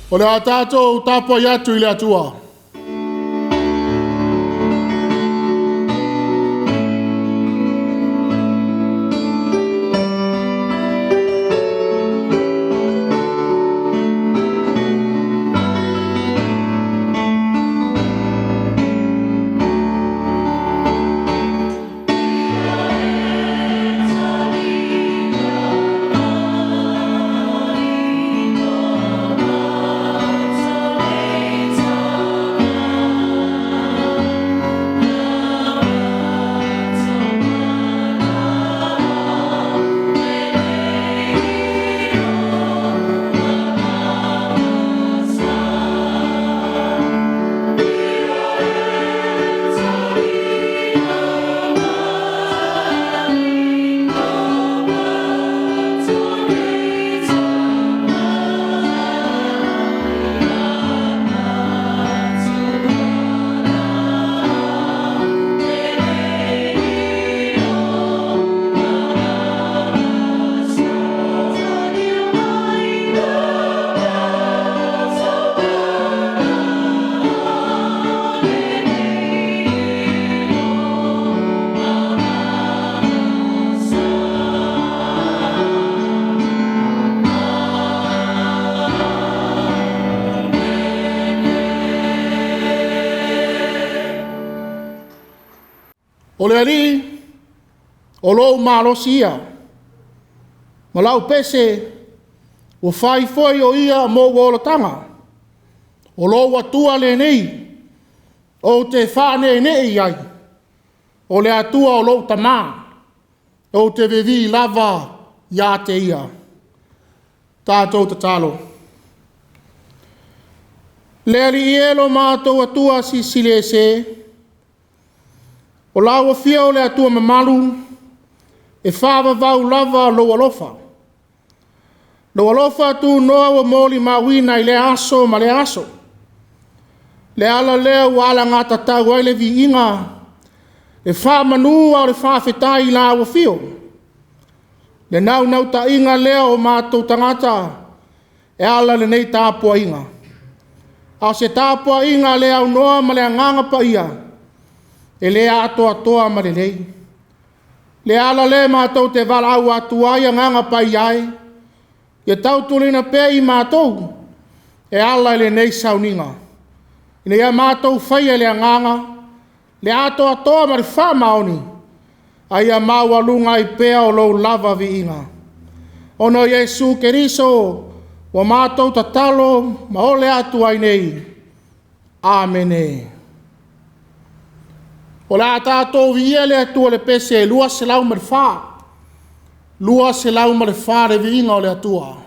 O le a tātou tapuai atu i le Atua. O le Alii, o lou malosi ia, ma lau pese ua fai foi o ia mou olataga. O lou Atua lenei ou te faaneenee i ai, o le Atua o lou tama, ou te vivii lava ia te Ia. Tatou tatalo. Le Alii e lo matou Atua Silisili Ese, o lau afio o le Atua mamalu, e faavavau lava lou alofa. Lou alofa tunoa ua molimauina i lea aso ma lea aso. Le ala lea ua alagatatau ai le viiga, le faamanu a o le faafetai i lau afio. Le naunautaiga lea o matou tagata e ala i lenei tapuaiga. A o se tapuaiga le aunoa ma le Agaga Paia, e le atoatoa ma lelei. Le ala lea matou te valaau atu ai Agaga Paia e, ia tautuleina pea i matou e ala i lenei sauniga, ina ia matou faia i le agaga le atoatoa ma le faamaoni, a ia maualuga ai pea o lou lava viiga. Ona o Iesu Keriso ua matou tatalo ma ole atu ai nei. Amene. O le a tatou viia le Atua i le pese 204, 204 le viiga o le Atua.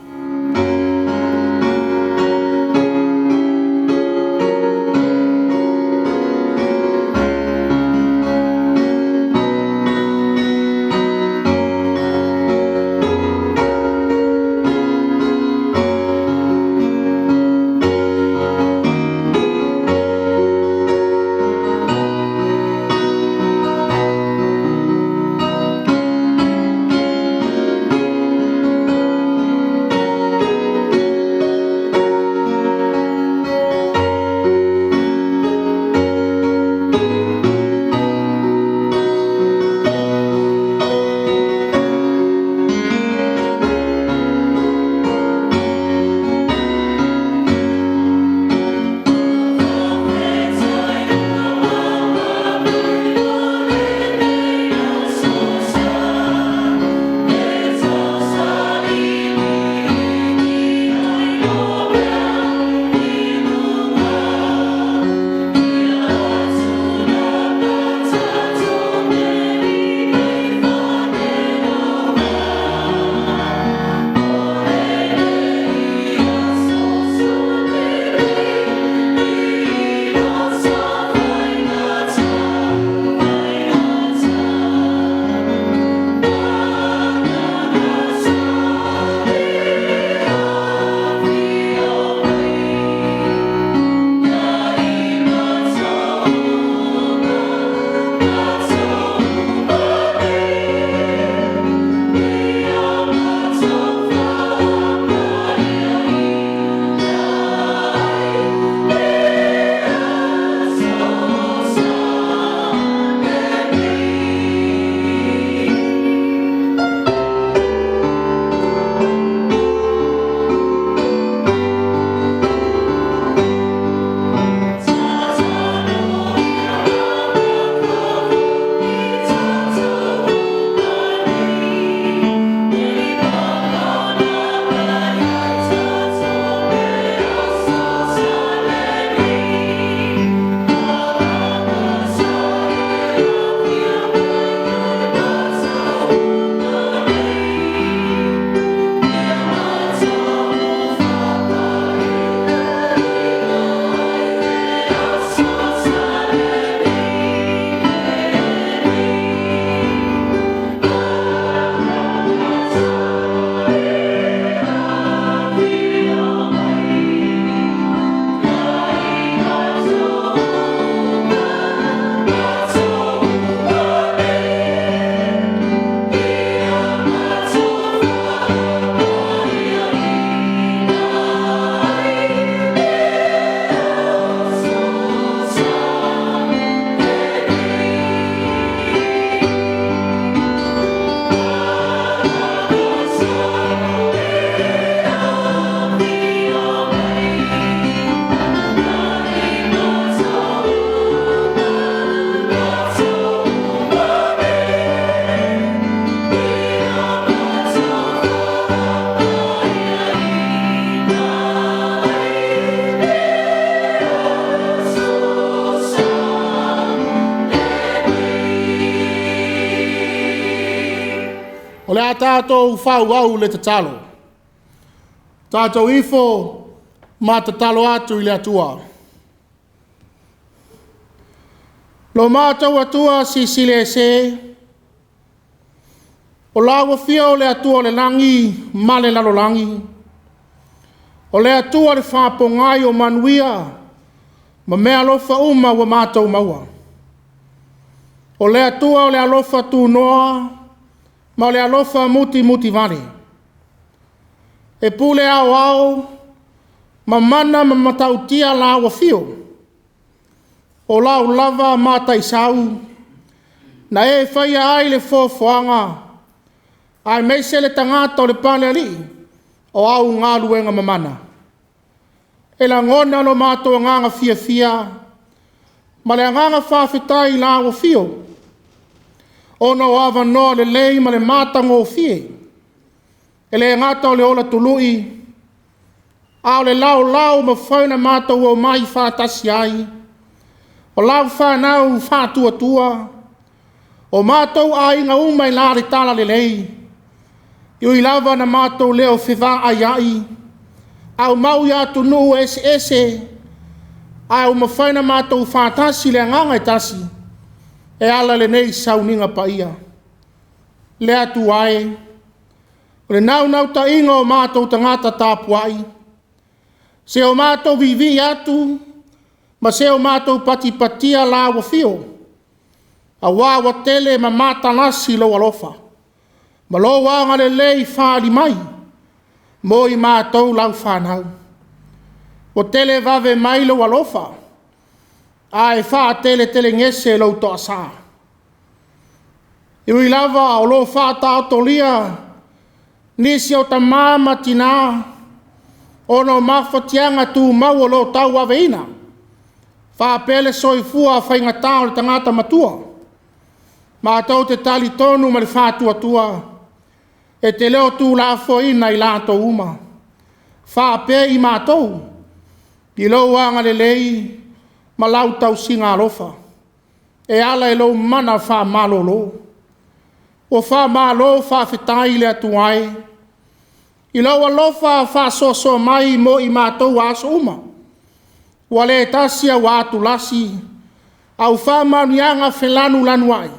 O le a tatou faaauau le tatalo. Tatou ifo ma tatalo atu i le Atua. Lo matou Atua Silisili Ese, o lau afio o le Atua o le lagi ma le lalolagi, o le Atua le faapogai o manuia ma meaalofa uma ua matou maua. O le Atua o le alofa tunoa ma o le alofa mutimutivale. E pule aoao ma mana ma matautia lau afio, o lau lava mataisau na e faia ai le foafoaga aemaise le tagata o le Palealii o au galuega mamana. E lagona lo matou agaga fiafia ma le agaga faafetai i lau afio, ona o avanoa lelei ma le matagofie. E le gata o le ola tului, a o le laolao ua mafai ona matou omai faatasi ai, o lau fanau faatuatua, o matou aiga uma i la le talalelei. E ui lava ina matou le o fevaaiai, aumau i atunuu eseese, ae ua mafai ona matou faatasi i le agaga e tasi, e ala i lenei sauniga paia. Le Atua e, o le naunautaiga o matou tagata tapuai, se o matou viivii atu ma se o matou patipatia lau afio, aua ua tele ma matalasi lou alofa ma lou agalelei faaali mai mo i matou lau fanau. Ua televave mai lou alofa ae faateletelegese lou toasa. E ui lava o lo o faataotolia nisi o tama ma tina ona o mafatiaga tumau o lo o tauaveina, faapea le soifua faigata o le tagata matua, matou te talitonu ma le faatuatua, e te le o tuulafoaiina i latou uma, faapea i matou, i lou agalelei ma lau tausiga alofa e ala i lou mana faamalolo. Ua faamalo faafetai le Atua e, i lou alofa faasoasoa mai mo i matou aso uma, ua le tasi au atulasi, au faamanuiaga felanulanuai,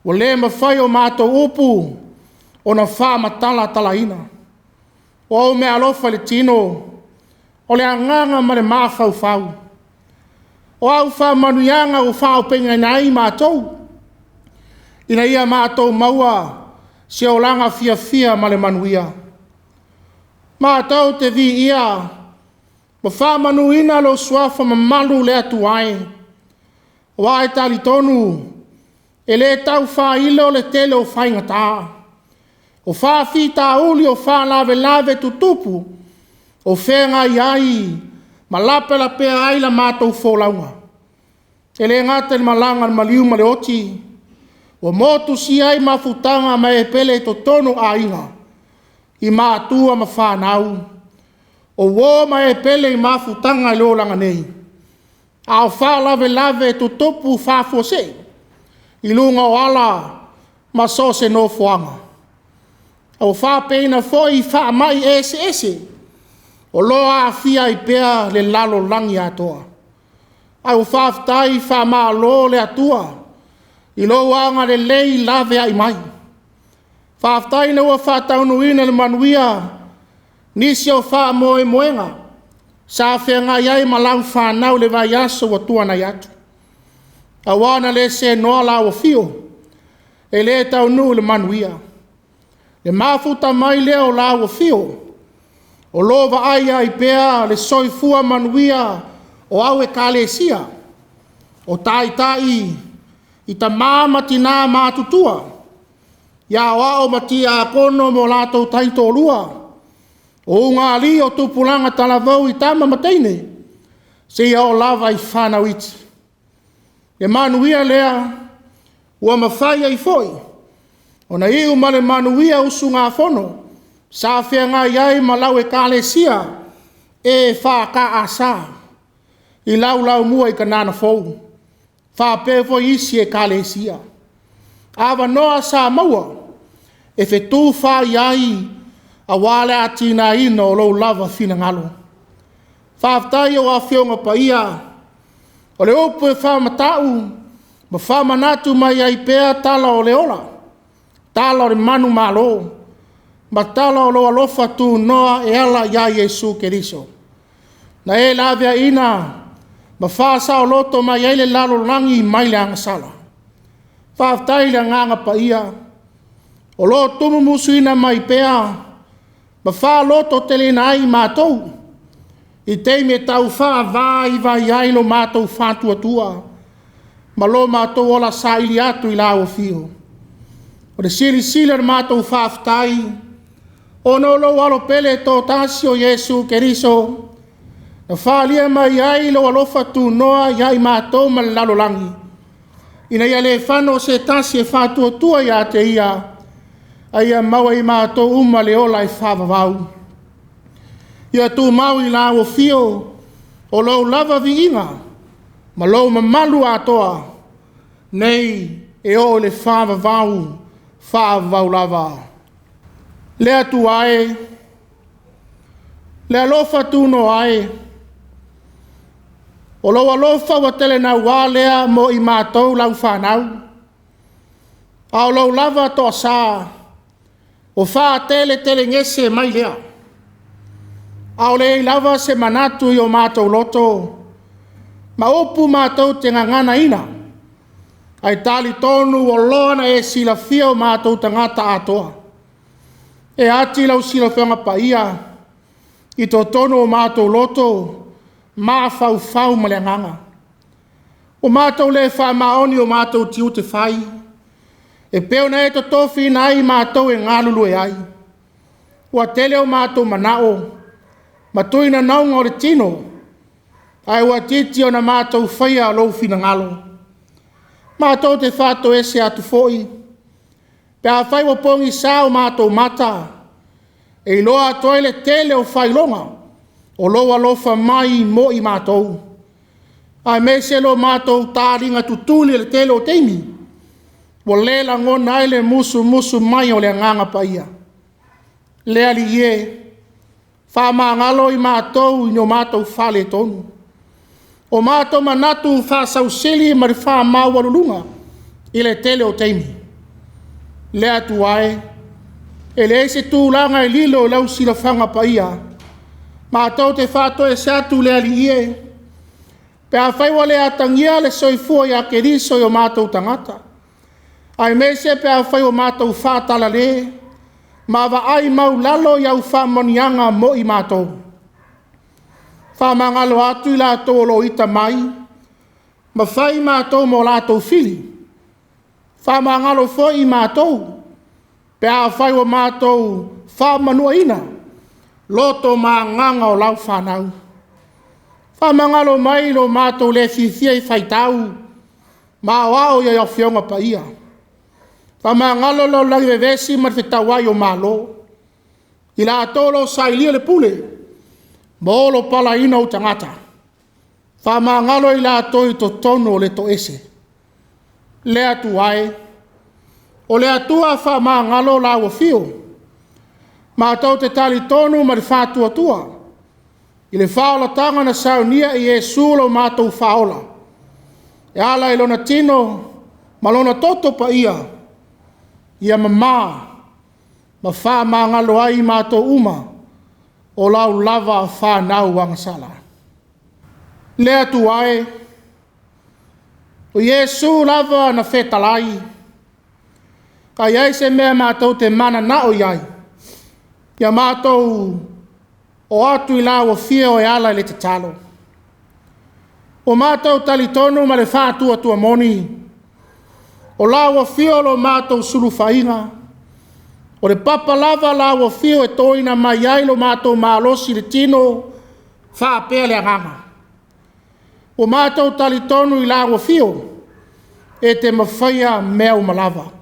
ua le mafai o matou upu ona faamatalatalaina. O au meaalofa i le tino, o le agaga ma le mafaufau, o au faamanuiaga ua faaauupegaina ai matou, ina ia matou maua se olaga fiafia ma le manuia. Matou te viia ma faamanuina lou Suafa mamalu le Atua e, aua e talitonu e le tau faailo le tele o faigata, o faafitauli o faalavelave tutupu o feagai ai ma lapelapea ai la matou folauga. E le gata i le malaga a le maliu ma le oti, ua motusia ai mafutaga ma e pele i totonu o aiga, i matua ma fanau, o uo ma e pele i mafutaga i le olaga nei, a o faalavelave tutupu faafuasei i luga o ala ma so o se nofoaga. Ua faapeina foi faamai eseese o lo o aafia ai pea le lalolagi atoa. Ae ua faafetai faamalo le Atua i lou agalelei laveai mai. Faafetai ina ua faataunuuina le manuia nisi o faamoemoega sa feagai ai ma lau fanau i le vaiaso ua tuanai atu, aua na le seenoa lau afio, e le taunuu le manuia. Le mafuta mai lea o lau afio, o lo o vaaia ai pea le soifua manuia o au Ekalesia, o taitai i tama ma tina matutua, i aoao ma tiakono ma o latou taitoalua, o ulugalii o tupulaga talavou i tama ma teine, seia oo lava i fanau iti. Le manuia lea ua mafai ai foi ona iu ma le manuia usugafono sa feagai ai ma lau Ekalesia EFKS i Laulaumua i Kanana Fou, faapea foi isi Ekalesia. Avanoa sa maua e fetufaai aua le atinaeina o lou lava finagalo. Faafetai i ou Afioga Paia, o le upu e faamata'u ma faamanatu mai ai pea tala o le ola, tala o le manumalo, ma tala o lou alofa tunoa e ala ia Iesu Keriso. Na e laveaiina ma faasaoloto mai ai le lalolagi mai le agasala. Faafetai i le Agaga Paia o lo o tumumusuina mai pea ma faalototeleina ai i matou i taimi e tau faavaivai ai lo matou faatuatua ma lo matou ola saili atu i lau Afio. O le silisili o le matou faafetai, ona o lou Alo pele e toatasi o Iesu Keriso, na faaalia mai ai lou alofa tunoa ia i matou ma le lalolagi, ina ia le fano se tasi e faatuatua ia te Ia, a ia maua e i matou uma le ola e faavavau. Ia tumau i lau Afio o lou lava viiga ma lou mamalu atoa, nei e oo i le faavavau, faavavau lava. Le Atua e, le alofa tunoa e, o lou alofa ua telenaua lea mo i matou lau fanau, a o lou lava toasa ua faateletelegese mai lea. A o le i ai lava se manatu i o matou loto ma upu matou te gaganaina, ae talitonu ua loa ona e silafia o matou tagata atoa. E ati lau silafaga paia i totonu o matou loto, mafaufau ma le agaga. Ua matou le faamaoni i o matou tiute fai, e pei ona e totofiina ai i matou e galulue ai. Ua tele o matou manao ma tuinauga o le tino, ae ua itiiti ona matou faia lou finagalo. Matou te faatoese atu foi, pe afai ua pogisa o matou mata, e iloa atu ai le tele o faailoga o lou alofa mai mo i matou, aemaise lo matou taliga tutuli i le tele o taimi, ua le lagona ai le musumusu mai o le Agaga Paia. Le Alii e, faamagalo i matou i o matou faaletonu, o matou manatu faasausili ma le faamaualuluga i le tele o taimi. Le Atua e, e leai se tulaga e lilo i lau silafaga paia, matou te faatoese atu le Alii e, pe afai ua le atagia le soifua ia Keriso i o matou tagata, aemaise pe afai ua matou faatalale ma vaai maualalo i au faamanuiaga mo i matou. Faamagalo atu i latou o lo o ita mai ma fai matou ma o latou fili. Faamagalo foi i matou pe afai ua matou faamanuaina loto ma agaga o lau fanau. Faamagalo mai lo matou le fiafia e faitau ma aoao i Afioga Paia. Faamagalo le lalolagi vevesi ma le fetauai o malo, i latou o lo o sailia le pule ma olopalaina ou tagata. Faamagalo i latou i totonu o le toese. Le Atua e, o le Atua faamagalo lau afio, matou te talitonu ma le faatuatua i le faaolataga na saunia e Iesu lo matou faaola, e ala i lona tino ma lona toto paia, ia mama ma faamagalo ai i matou uma o lau lava fanau agasala. Le Atua e, o Iesu lava na fetalai, a i ai se mea matou te mananao i ai, ia matou o atu i lau afio e ala i le tatalo. Ua matou talitonu ma le faatuatua moni, o lau afio lo matou sulufaiga, o le papa lava lau afio e toina mai ai lo matou malosi i le tino faapea le agaga. Ua matou talitonu i lau afio e te mafaia mea uma lava.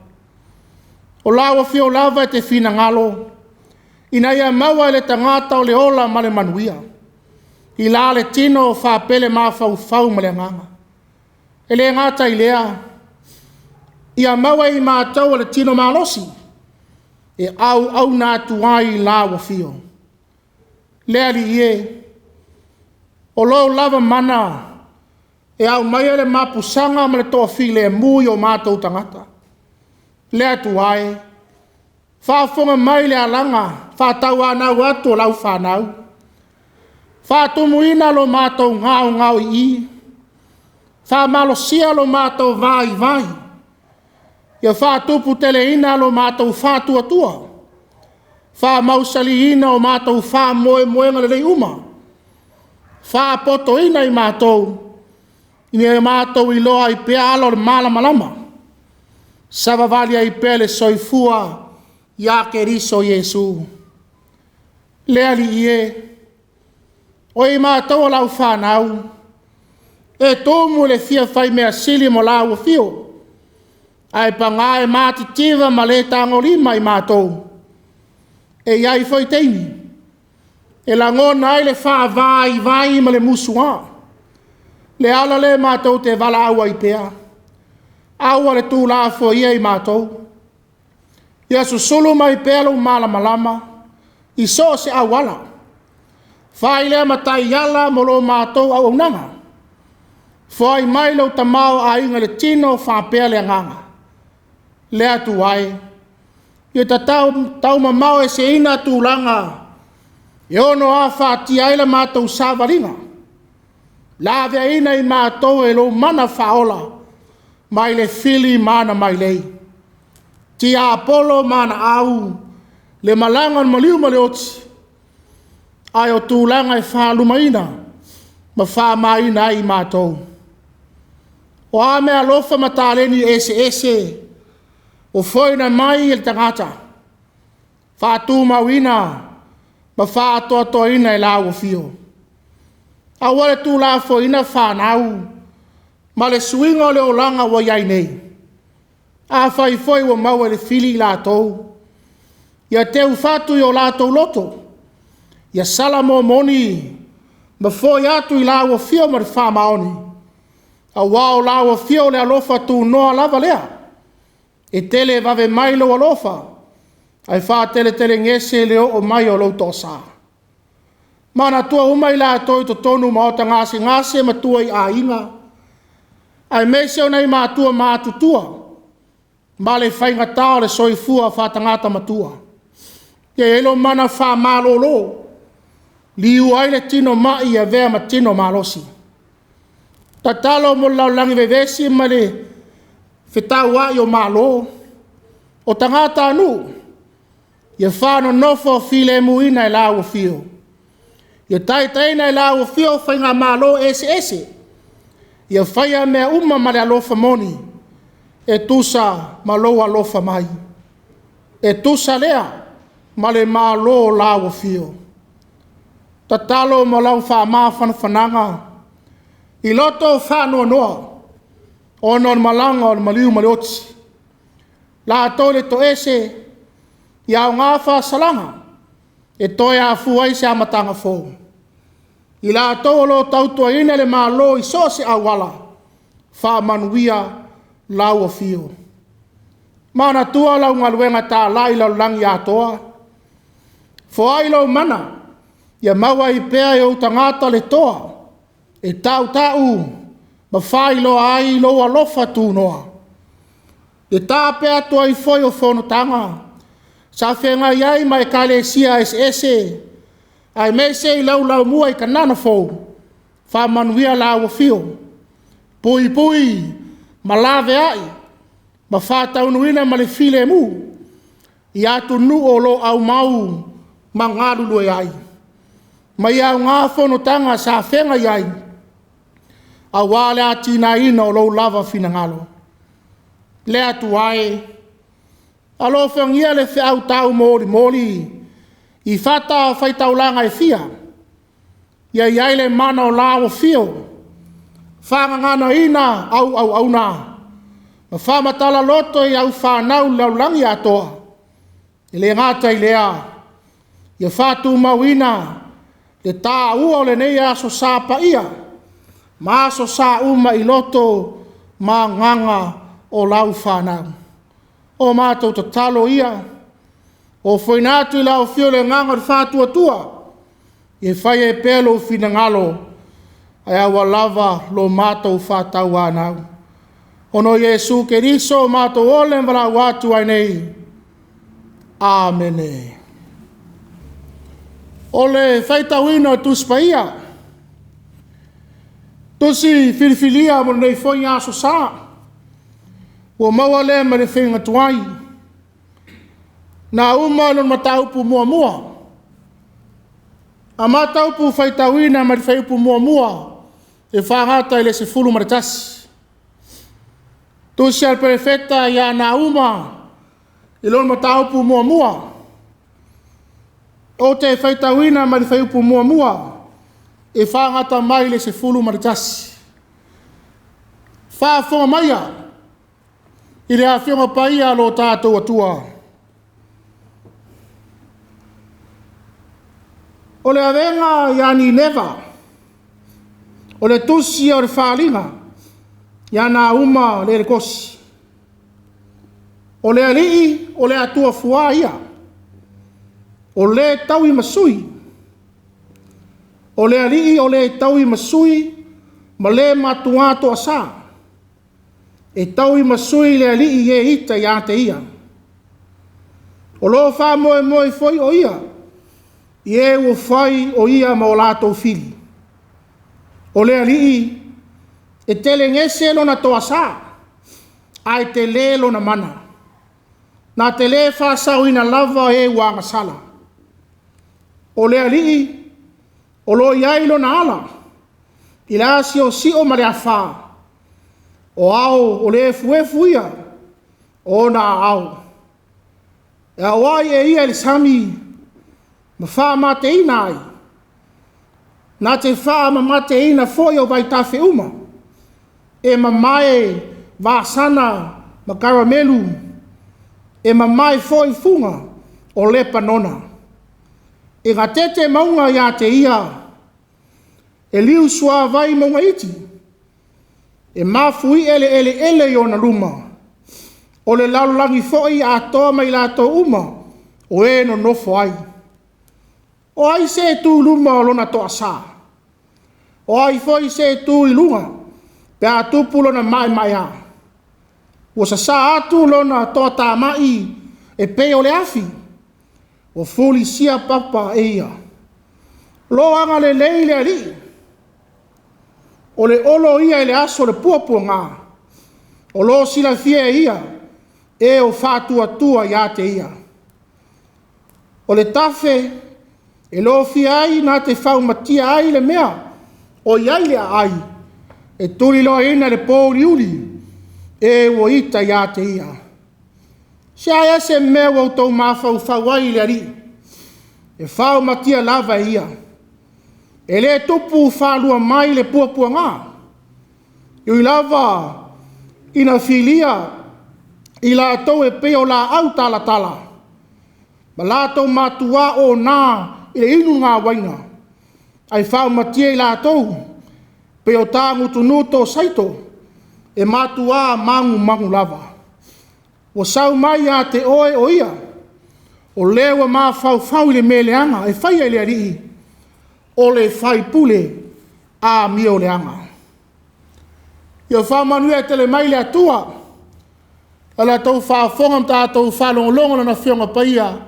O lau afio lava e te finagalo ina ia maua e le tagata o le ola ma le manuia, i la le tino faapea le mafaufau ma le agaga. E le gata i lea, ia maua e i matou o le tino malosi. e auauna atu ai i lau afio. Le Alii e, o lou lava mana e aumaia le mapusaga ma le toafilemu i o matou tagata. Le Atua e, faafofoga mai le alaga faatauanau atu a lau fanau, faatumuina lo matou gaogaoi'i, faamalosia lo matou vaivai, ia faatuputeleina lo matou faatuatua, faamausaliina o matou faamoemoega lelei uma, faapotoina i matou, ina ia matou iloa ai pea ala o le malamalama, savavali ai pea le soifua ia Keriso Iesu. Le Alii e, o i matou o lau fanau, e tumu i le fia fai mea sili mo lau afio, ae paga e matitiva ma le tagolima i matou. E i ai foi taimi e lagona ai le faavaivai ma le musua. Le ala lea matou te valaau ai pea, aua le tuulafoaia i matou, ia susulu mai pea lou malamalama i so o se auala, fai lea ma taiala mo lo matou auaunaga. Foai mai lou tamaoaiga i le tino faapea le agaga. Le Atua e, ia taumamao eseina tulaga e ono afatia ai la matou savaliga, laveaiina i matou e lou mana faaola mai le fili ma ana mailei, tiapolo ma ana au, le malaga a le maliu ma le oti, ae o tulaga e faalumaina ma faamaina ai i matou. O a meaalofa ma taleni eseese ua foaiina mai e le tagata, faatumauina ma faatoatoaina e lau Afio. Aua le tuulafoaiina fanau ma le suiga o le olaga ua i ai nei. Afai foi ua maua e le fili i latou, ia teufatu i o latou loto, ia sala momoni ma foi atu i lau afio ma le faamaoni, aua o lau afio o le alofa tunoa lava lea. E televave mai lou alofa, ae faateletelegese le oo mai o lou toasa. Manatua uma i latou i totonu o maota gasegase ma tua i aiga, aemaise o nai matua matutua ma le faigata o le soifua faatagata matua. Ia i ai lou mana faamalolo, liua ai le tino mai e avea ma tino malosi. Tatalo mo le lalolagi vevesi ma le fetauai o malo, o tagatanuu, ia faanonofo filemuina e lau afio. Ia taitaiina e lau afio faigamalo eseese, ia faia mea uma ma le alofa moni, e tusa ma lou alofa mai. E tusa lea ma le malo o lau afio. Tatalo mo lau faamafanafanaga i loto faanoanoa ona o le malaga o le maliu ma le oti, latou le toese i aoga faasalaga e toe afua ai se amataga fou. I latou o lo o tautuaina le Malo i so o se auala, faamanuia lau afio. Manatua lau galuega talai i le lalolagi atoa, foai lou mana ia maua ai pea e ou tagata le toa e tautau ma faailoa ai lou alofa tunoa. E taape atu ai foi o fonotaga sa feagai ai ma Ekalesia eseese, aemaise i laulaumua i Kanana fou, faamanuia lau afio, puipui ma laveai ma faataunuuina ma le filemu i atunuu o lo o aumau ma galulue ai, ma ia aoga fonotaga sa feagai ai aua le atinaeina o lou lava finagalo. Le Atua e, alofagia le feau taumolimoli i fata faitaulaga e fia, ia i ai le mana o lau afio, faagaganaina au auauna, ma faamatala loto i au fanau i le lalolagi atoa. E le gata i lea, ia faatumauina le taua o lenei Aso Sa paia ma Aso Sa uma i loto ma agaga o lau fanau. O matou tatalo ia, Ofoina atu i lau afio le agaga o le faatuatua, ia fai ai pea lou finagalo, ae aua lava lo matou faatauanau. Ona o Iesu Keriso o matou ola ma valaau atu ai nei. Amene. O le faitauina o Tusi Paia, Tusi filifilia mo lenei foi Aso Sa, ua maua lea ma le faiga tuai. Nauma i lona mataupu muamua, amata upu faitauina mai le fuaiupu 1 e fagata i le 11. Tusi a le Perofeta ia Nauma i lona mataupu muamua. Ou te faitauina mai le fuaiupu 1 e fagata mai le 11. Faafofoga maia i le Afioga Paia a lo tatou Atua. O le avega ia Nineva, o le tusi o le faaaliga ia Nauma le Elekosi. O le Alii o le Atua fua ia, o le taui ma sui. O le Alii o le taui ma sui ma le matuā toasa. E taui ma sui le Alii i e ita ia te ia. O lo o faamoemoe foi o ia i e ua fai o ia ma o latou fili. O le Alii e telegese lona toasa, ae tele lona mana. Na te le faasaoina lava e ua agasala. O le Alii o lo o i ai lona ala i le asiosio ma le afa, o ao o le efuefu ia o ona aao. E auai e ia i le sami ma faamateina ai, na te faamamateina foi ou vaitafe uma, e mamae Vasana ma Karamelu, e mamae foi fuga o Lepanona. E gatete mauga ia te ia, e liusuavai mauga iti, e mafuie le eleele i ona luma, o le lalolagi foi atoa ma i latou uma o e nonofo ai. O ai se e tu i luma o lona toasa? O ai foi se e tu i luga pe a tupu lona maemaea? Ua sasa atu lona toatamai e pei o le afi, ua fulisia papa e ia. O lo o agalelei le Alii, o le olo ia i le aso o le puapuaga. O lo o silafia e ia e o faatuatua ia te ia. O le tafe e lofia ai na te faumatia ai le mea o i ai le aai, e tuliloaina e le pouliuli e ua ita ia te ia. Se ae a se mea ua outou mafaufau ai i le Alii? E faumatia lava e ia. E le tupu faalua mai le puapuaga. E ui lava ina filia i latou e pei o laau talatala, ma latou matuā ona i le inugauaiga, ae faaumatia i latou pei o tagutunuto o saito, e matuā magumagu lava. Ua sau mai ia te oe o ia, o le ua mafaufau i le mea leaga e faia e le Alii, o le faipule amioleaga. Ia faamanuia tele mai le Atua i la outou faafofoga ma tatou faalogologo i Lana Afioga Paia,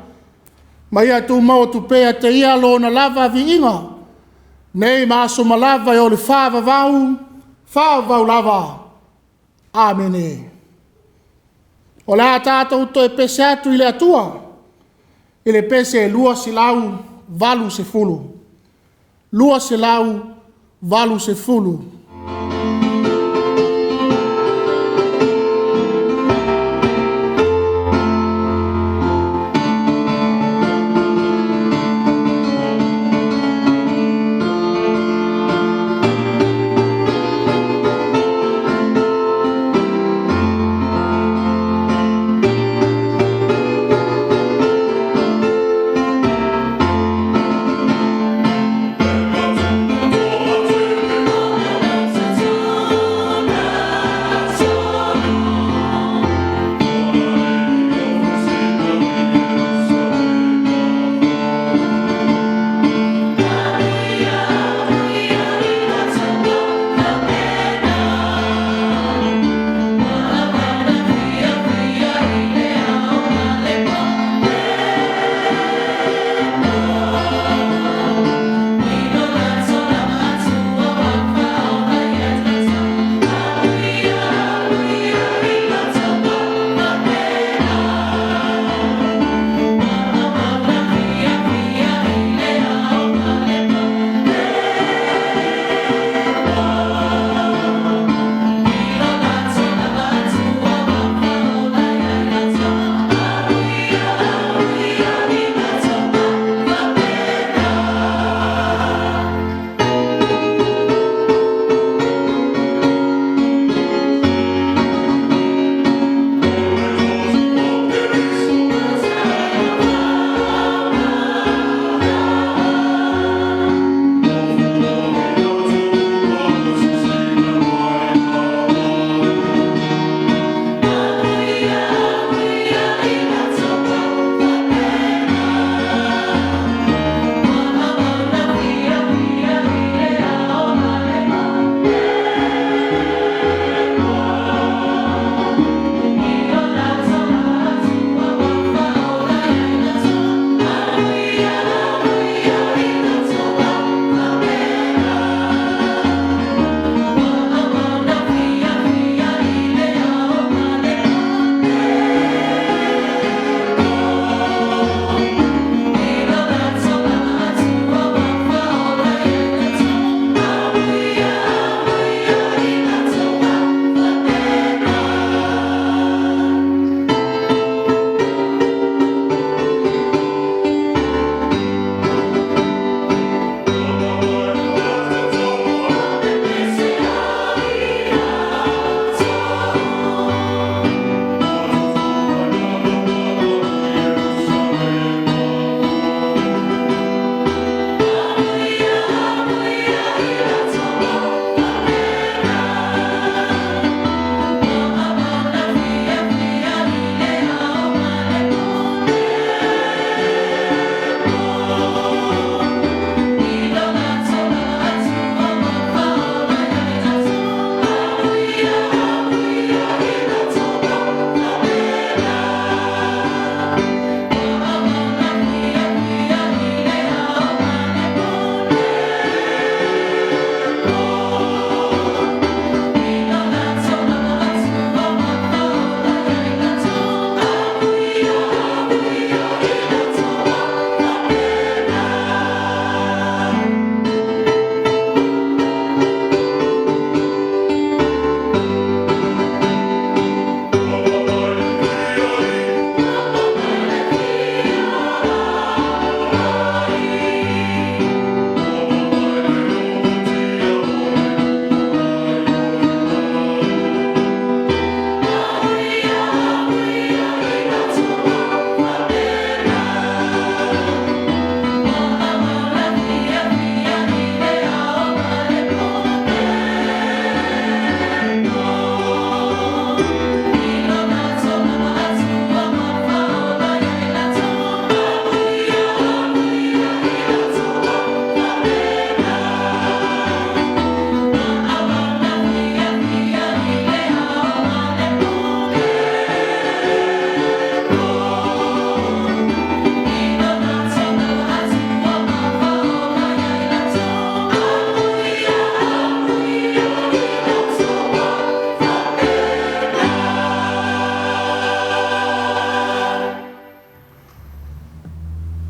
ma ia tumau atu pea ia te Ia Lona lava viiga, nei ma aso uma lava e oo i le faavavau, faavavau lava. Amene. O le a tatou toe pese atu i le Atua i le pese 280, 280.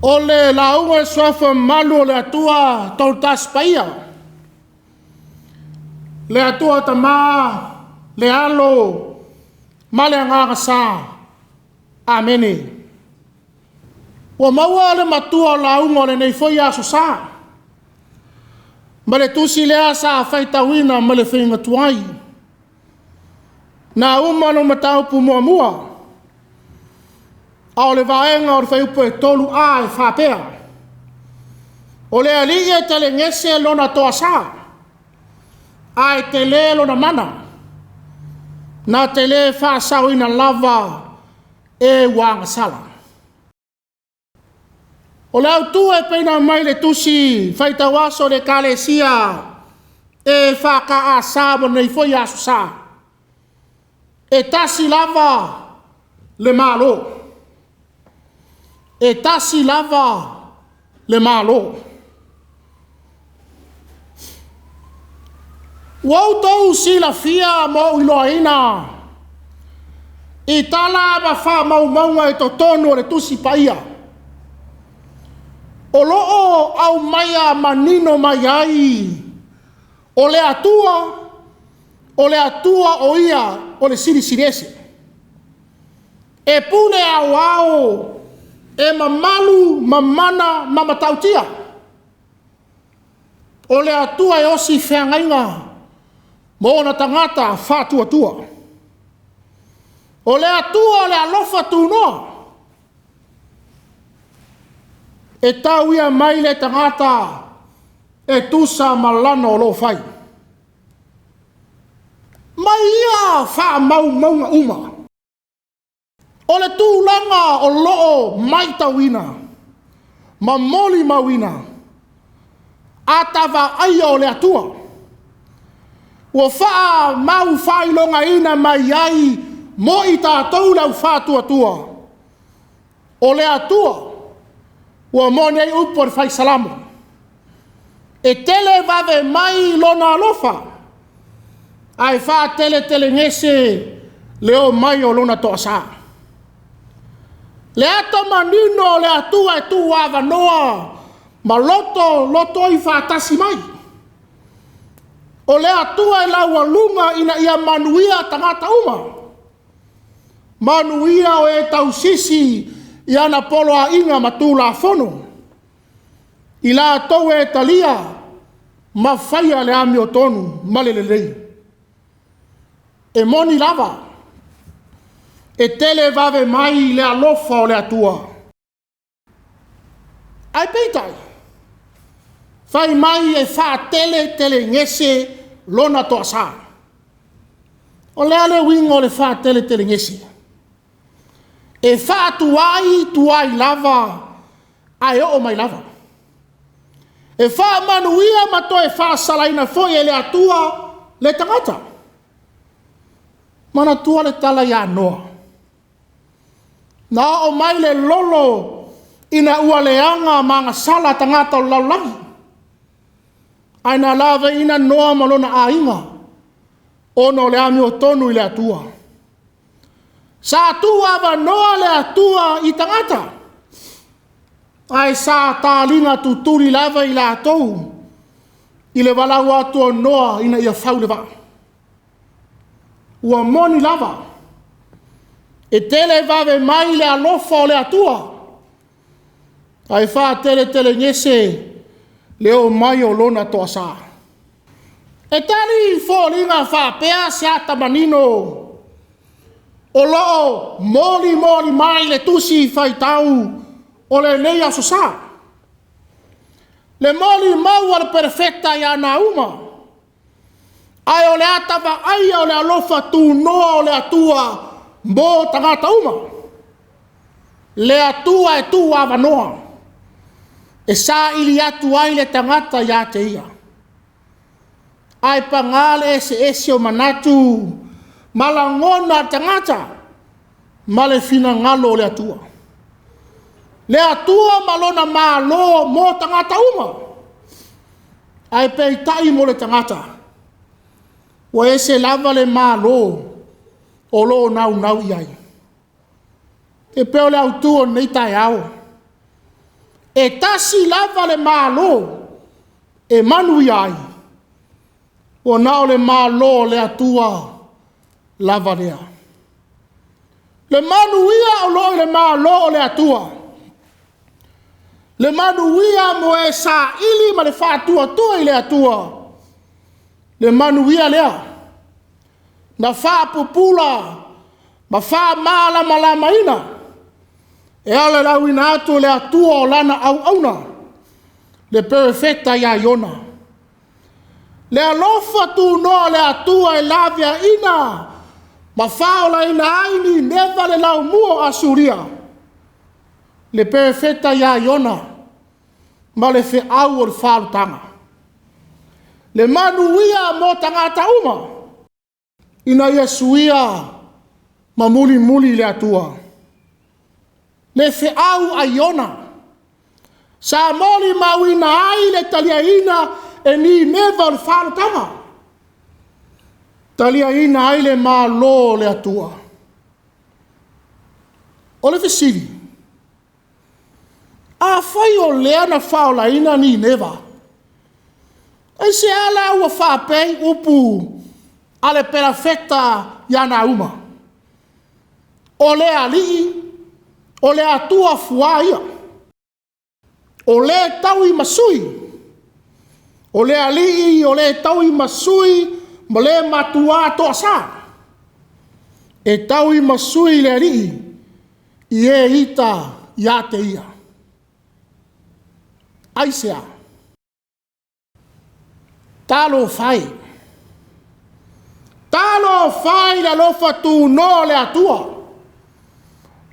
O le lauga i le suafa mamalu o le Atua Tolutasi Paia, le Atua Tama, le Alo ma le Agaga Sa. Amene. Ua maua le matua o lauga o lenei foi Aso Sa, ma le tusi lea sa faitauina ma le faiga tuai. Nauma le mataupu muamua, a o le vaega o le fuaiupu e 3A e faapea: O le Alii e telegese lona toasa, ae tele lona mana, na te le faasaoina lava e ua agasala. O le autu e pei ona aumai i le tusi faitau aso a le Ekalesia EFKS mo lenei foi Aso Sa, e tasi lava le Malo. E tasi lava le Malo. Ua outou silafia ma ou iloaina i tala ma faamaumauga i totonu o le Tusi Paia, o lo o aumaia manino mai ai, o le Atua o Ia o le Silisili Ese. E pule aoao, e mamalu ma mana ma matautia. O le Atua e osi feagaiga ma ona tagata faatuatua. O le Atua o le alofa tunoa. E tau ia mai le tagata e tusa ma lana o lo o fai. Mai ia faamaumauga uma. O le tulaga o lo o matauina ma molimauina ata vaaia o le Atua ua faamaufaailogaina mai ai mo i tatou le au faatuatua, o le Atua ua moni ai upu a le Fai Salamo, e televave mai Lona alofa, ae faateletelegese le omai o lona toasa. Le ata manino o le Atua e tuuavanoa ma loto lotoi faatasi mai. O le Atua e laualuga ina ia manuia tagata uma, manuia o e tausisi i ana poloaiga ma Tulafono, i latou e talia ma faia le amiotonu ma le lelei. E moni lava, e televave mai le alofa o le Atua. Ae peitai, fai mai e faateletelegese lona toasa. O le a le uiga o le faateletelegese? E faatuai tuai lava ae oo mai lava. E faamanuia ma toe faasalaina foi e le Atua le tagata. Manatua le tala ia Noa. Na oo mai le lolo ina ua leaga ma agasala tagata o le lalolagi, ae na laveaiina Noa ma lona aiga ona o le amiotonu i le Atua. Sa tuuavanoa le Atua i tagata, ae sa taliga tutuli lava i latou i le valaau atu o Noa ina ia fau le vaa. Ua moni lava, e televave mai le alofa o le Atua, ae faateletelegese le omai o lona toasa. E tali foliga faapea se ata manino o lo o molimoli mai le tusi faitau o lenei Aso Sa. Le molimau a le perofeta ia Nauma, ae o le ata vaaia o le alofa tunoa o le Atua mo tagata uma. Le Atua e tuuavanoa e saili atu ai le tagata ia te ia. Ae paga le eseese o manatu ma lagona tagata ma le finagalo o le Atua. Le Atua ma lona malo mo tagata uma. Ae peitai mo le tagata, ua ese lava le malo o lo o naunau i ai. E pei o le autu o lenei taeao. E tasi lava le Malo e manuia ai, ua na o le Malo o le Atua lava lea. Le manuia o lo o i le Malo o le Atua, le manuia mo e saili ma le faatuatua i le Atua, le manuia lea na faapupula ma faamalamalamaina e ala i le auina atu o le Atua o Lana auauna, le perofeta ia Iona. Le alofa tunoa o le Atua e laveaina ma faaolaina ai Nineva le laumua o Asuria, le perofeta ia Iona ma le feau o le faaolataga. Le manuia mo tagata uma, ina ia suia ma mulimuli i le Atua. Le feau a Iona, sa molimauina ai le taliaina e Nineva o le faaolataga, taliaina ai le Malo o le Atua. O le fesili, afai o lea na faaolaina Nineva, aisea la ua faapea ai upu a le perofeta ia Nauma, o le Alii, o le Atua fua ia, o le taui ma sui, o le Alii o le taui ma sui ma le matua toasa, e taui ma sui le Alii i e ita ia te ia. Aisea? Talofa e! Talofa e i le alofa tunoa o le Atua,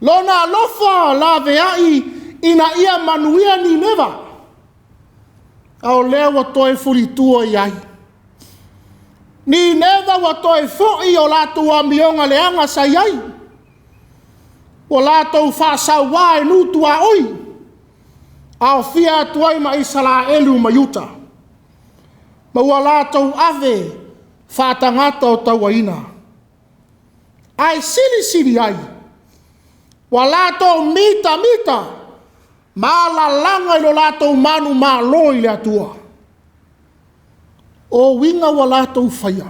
Lona alofa laveai ina ia manuia Nineva, a o lea ua toe fulitua i ai. Nineva ua toe foi o latou amioga leaga sa i ai, ua latou faasauā i nuu tuaoi, aofia atu ai ma Isaraelu ma Iuta, ma ua latou ave faatagata o tauaina. Ae silisili ai, ua latou mitamita ma alalaga i lo latou manumalo i le Atua. O uiga ua latou faia,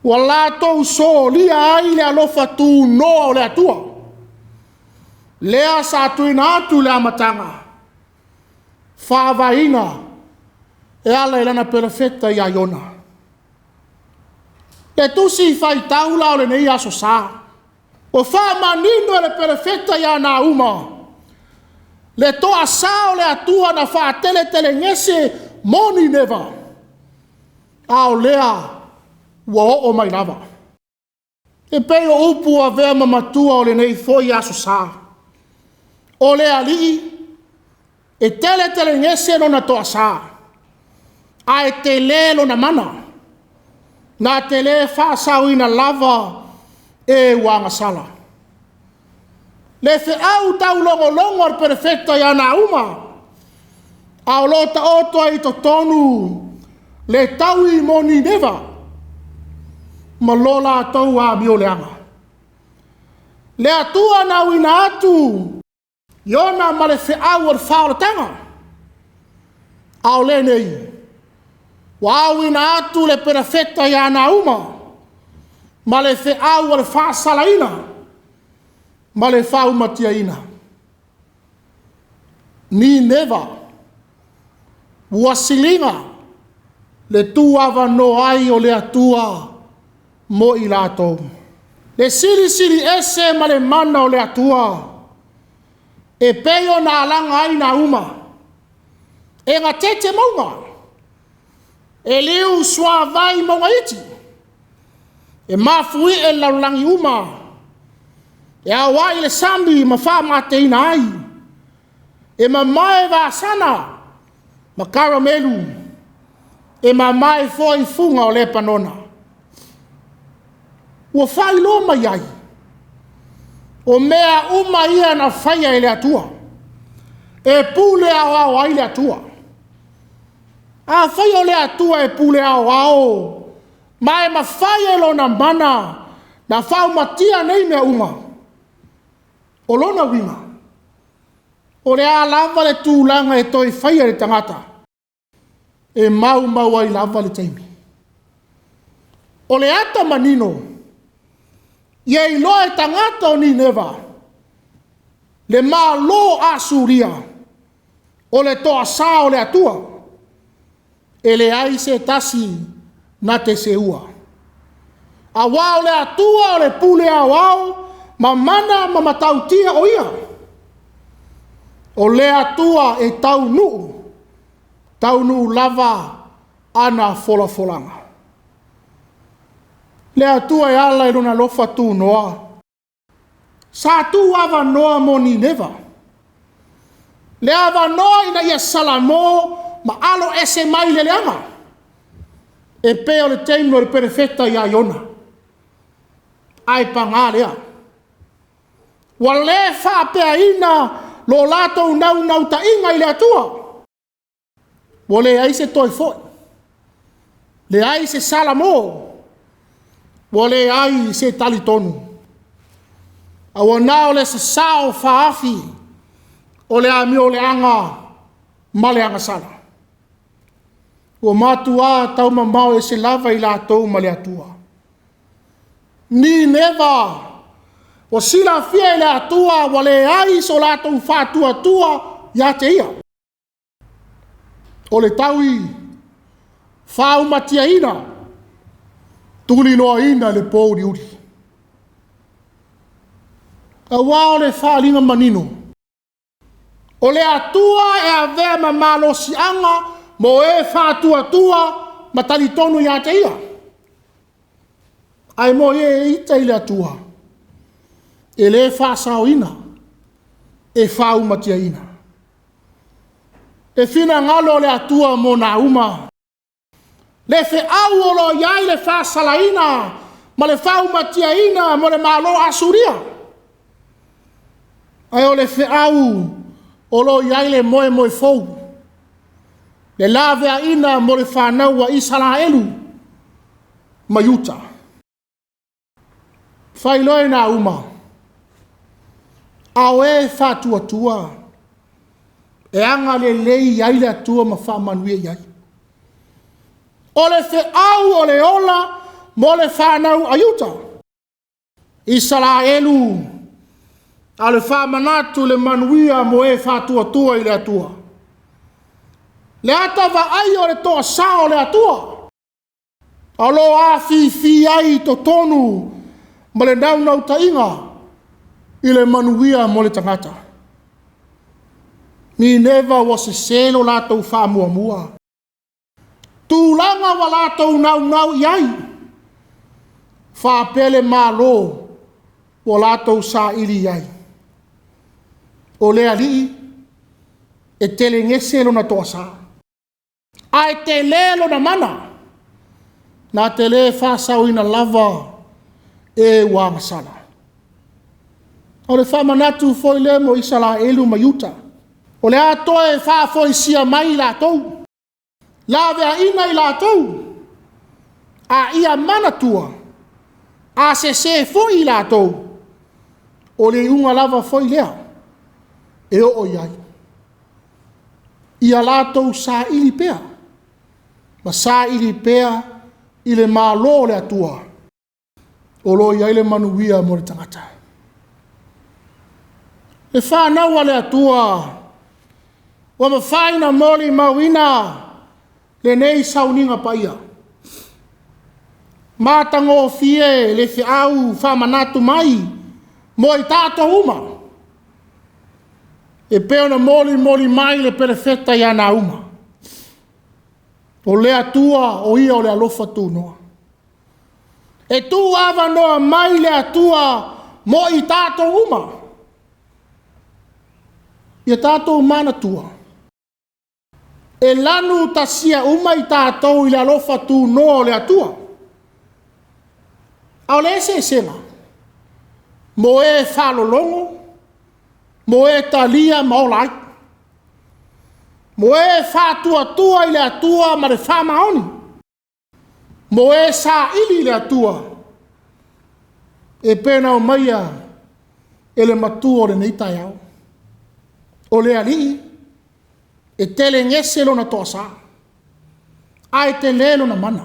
ua latou solia ai le alofa tunoa o le Atua, lea sa tuuina atu i le amataga, faavaeina e ala i lana perofeta ia Iona. Le tusi faitau la o lenei aso sa, ua faamanino e le perofeta ia Nauma le toasa o le Atua na faateletelegese mo Nineva, a o lea ua oo mai lava. E pei o upu avea ma matua o lenei foi aso sa, o le Alii e teletelegese lona toasa, ae tele lona mana, na te le faasaoina lava e ua agasala. Le feau taulogologo a le perofeta ia Nauma, a o lo o taoto ai i totonu le taui mo Nineva ma lo latou amioleaga. Le Atua na auina atu Iona ma le feau o le faaolataga, a o lenei ua auina atu le perofeta ia Nauma ma le feau o le faasalaina ma le faaumatiaina. Nineva ua siliga le tuavanoa ai o le Atua mo i latou. Le silisili ese ma le mana o le Atua, e pei ona alaga ai Nauma, e gatete mauga, e liu suavai mauga iti, e mafuie le lalolagi uma, e aoai le sami ma faamateina ai, e mamae Vasana ma Karamelu, e mamae foi fuga o Lepanona. Ua faailoa mai ai, o mea uma ia na faia e le Atua, e pule aoao ai le Atua. Afai o le Atua e pule aoao, ma e mafai e lona mana na faaumatia nei mea uma, o lona uiga, O le a lava le tulaga e toe faia le tagata, e maumau ai lava le taimi. O le ata manino, ia iloa e tagata o Nineva, le Malo Asuria, o le toasa o le Atua, e leai se tasi na te seua. Aua o le Atua o le pule aoao ma mana ma matautia o ia. O le Atua e taunuu, taunuu lava ana folafolaga. Le Atua e ala i lona alofa tunoa, sa tuu avanoa mo Nineva. Le avanoa ina ia salamo ma alo ese mai le leaga, e pei o le taimi o le perofeta ia Iona. Ae paga lea, ua le faapeaina lo latou naunautaiga i le Atua. Ua leai se toe foi, leai se salamo, ua leai se talitonu. A ua na o le sasao faaafi o le amioleaga ma le agasala. Ua matua taumamao ese lava i latou ma le Atua. Nineva, ua silafia e le Atua ua leai so latou faatuatua ia te ia. O le taui faumatiaina, tuliloaina le pouliuli. Aua o le faaaliga manino, o le Atua e avea ma malosiaga mo e faatuatua ma talitonu ia te ia. Ae mo e ita i le Atua, e le faasaoina, e faumatiaina. E finagalo o le Atua mo Nauma, le feau o lo o i ai le faasalaina ma le faumatiaina mo le Malo Asuria. Ae o le feau o lo o i ai le moemoe fou, le laveaiina mo le fanau a Isaraelu ma Iuta. Fai loa e Nauma, a o e faatuatua, e agalelei ai le Atua ma faamanuia i ai. O le feau o le ola mo le fanau a Iuta, Isaraelu, a o le faamanatu le manuia mo e faatuatua i le Atua. Le ata vaai o le toasa o le Atua, o lo afifi ai i totonu ma le naunautaiga i le manuia mo le tagata. Nineva ua sese lo latou faamuamua. Tulaga ua latou naunau i ai, faapea le Malo ua latou saili i ai. O le alii e telegese lona toasa, ae tele lona mana, na te le faasaoina lava e ua agasala. O le faamanatu foi lea mo Isaraelu ma Iuta, o le a toe faafoisia mai i latou, laveaina i latou, a ia manatua, a sese foi i latou, o le iuga lava foi lea e oo i ai. Ia latou saili pea, ma saili pea i le Malo o le Atua, o lo o i ai le manuia mo le tagata. Le fanau a le Atua, ua mafai ona molimauina lenei sauniga paia. Matagofie le feau faamanatu mai mo i tatou uma, e pei ona molimoli mai le perofeta ia Nauma. O le Atua o ia o le alofa tunoa. E tuu avanoa mai le Atua mo i tatou uma. Ia tatou manatua, e lanu tasia uma i tatou i le alofa tunoa o le Atua. A o le eseesega, mo e faalologo, mo e talia ma ola ai. Mo e faatuatua i le Atua ma le faamaoni. Mo e saili i le Atua, e pei ona aumaia e le matua o lenei taeao. O le Alii e telegese lona toasa, ae tele lona mana.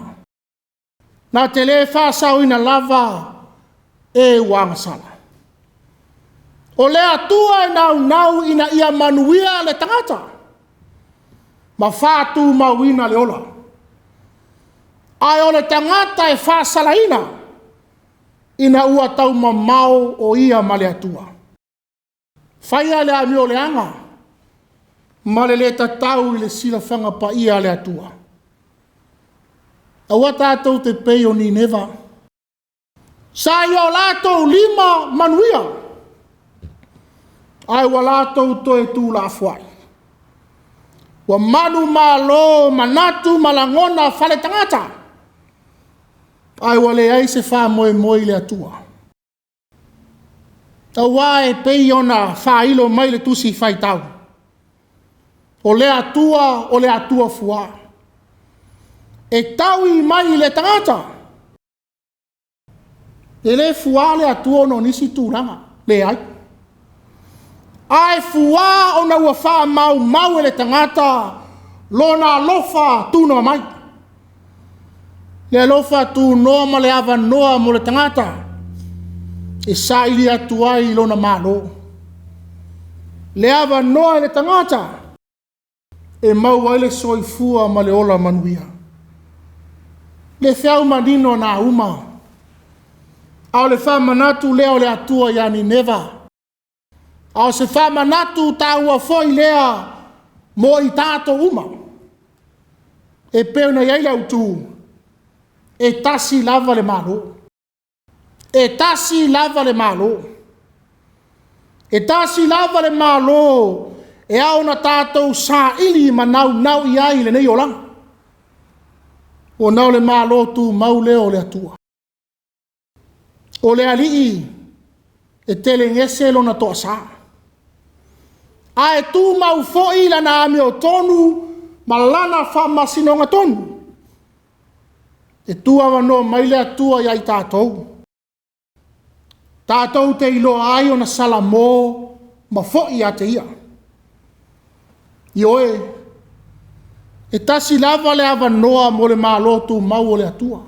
Na te le faasaoina lava e ua agasala. O le Atua e naunau ina ia manuia le tagata ma faatumauina le ola. Ae o le tagata e faasalaina, ina ua taumamao o ia ma le Atua. Faia le amioleaga ma le le tatau i le silafaga paia a le Atua. Aua tatou te pei o Nineva. Sa i o latou lima manuia, ae ua latou toe tuulafoai. Ua manumalo manatu ma lagona faale-tagata, ae ua leai se faamoemoe i le Atua. Aua e pei ona faailo mai le tusi faitau, o le Atua o le Atua fua, e taui mai i le tagata. E le fua le Atua ona o nisi tulaga, leai. Ae fua ona ua faamaumau e le tagata lona alofa tunoa mai. Le alofa tunoa ma le avanoa mo le tagata e saili atu ai lona malo. Le avanoa i le tagata e maua ai le soifua ma le ola manuia. Le feau manino na uma, a o le faamanatu lea o le Atua ia Nineva. A o se faamanatu taua foi lea mo i tatou uma. E pei ona i ai le autu, e tasi lava le Malo. E tasi lava le Malo. E tasi lava le Malo e ao ona tatou saili ma naunau i ai i lenei olaga. Ona o le Malo tumau lea o le Atua. O le Alii e telegese lona toasa, ae tumau foi lana amiotonu ma lana faamasinoga tonu. E tuavanoa mai le Atua ia i tatou, tatou te iloa ai ona salamo ma foi ia te ia. Ioe, e tasi lava le avanoa mo le Malo tumau o le Atua.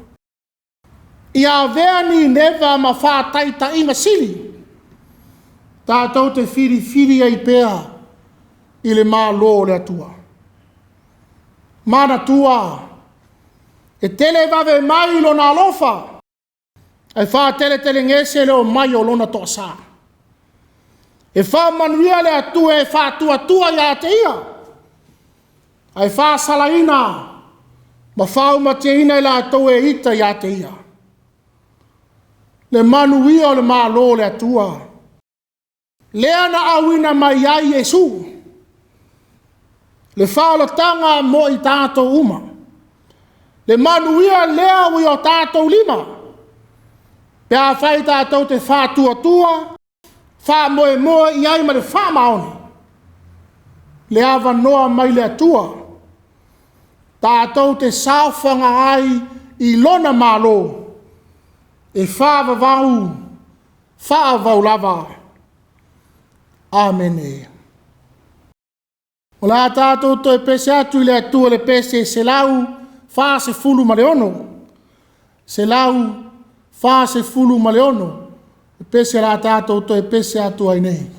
Ia avea Nineva ma faataitaiga sili, tatou te filifili ai pea i le Malo o le Atua. Manatua, e tele vave mai lona alofa, ae faateletelegese le omai o lona toasa. E faamanuia le Atua e faatuatua ia te ia, ae faasalaina ma faaumatieina i latou e ita ia te ia. Le manuia o le Malo o le Atua, lea na auina mai ai Iesu, le faaolataga mo i tatou uma. Le manuia lea ua i o tatou lima, pe afai tatou te faatuatua, faamoemoe i ai ma le faamaoni, le avanoa mai le Atua, tatou te saofaga ai i lona Malo, e faavavau, faavavau lava. Amene. O le a tatou toe pese atu i le Atua i le pese 146, 146, le pese o le a tatou toe pese atu ai nei.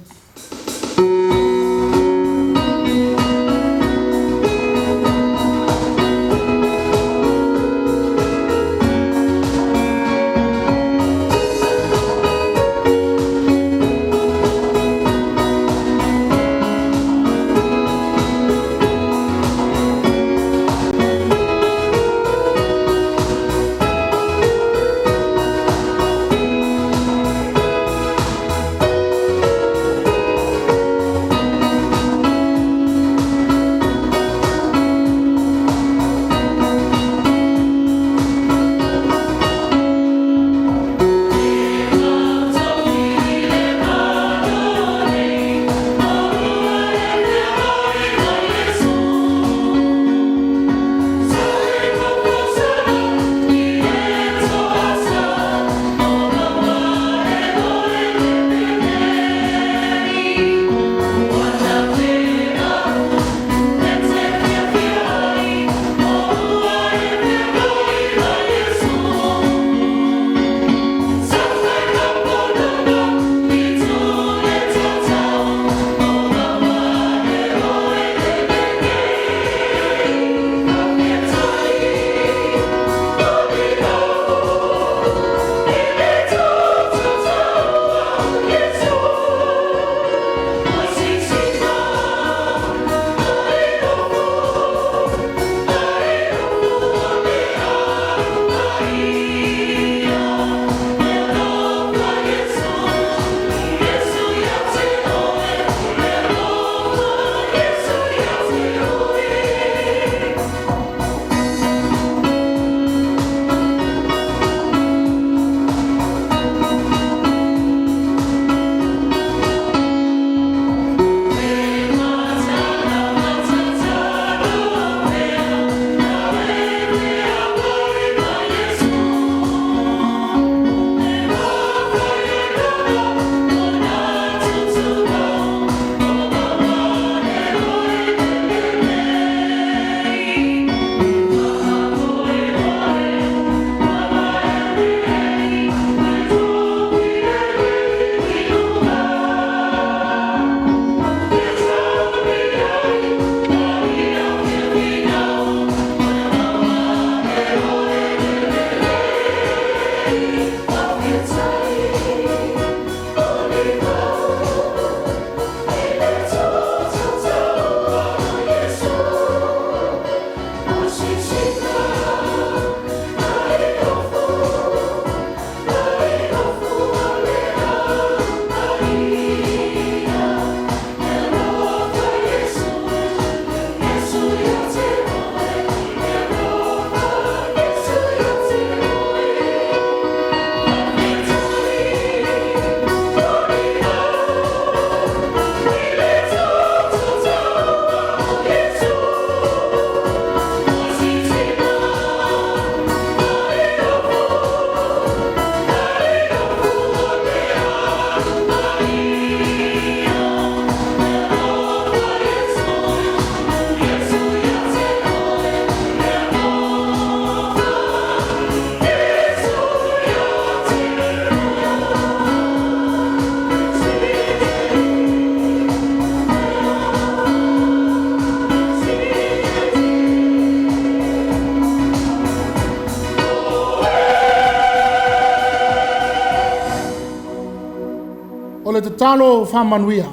O le tatalo faamanuia.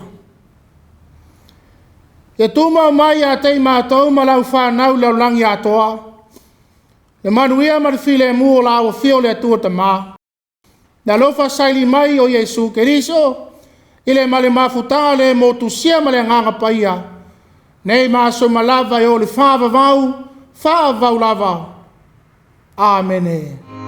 Ia tumau mai ia te i matou ma lau fanau i le lalolagi atoa, le manuia ma le filemu o la Afio o le Atua Tama, le alofa saili mai o Iesu Keriso, i le ma le mafutaga le motusia ma le Agaga Paia, nei ma aso uma lava e oo i le faavavau, faavavau lava. Amene.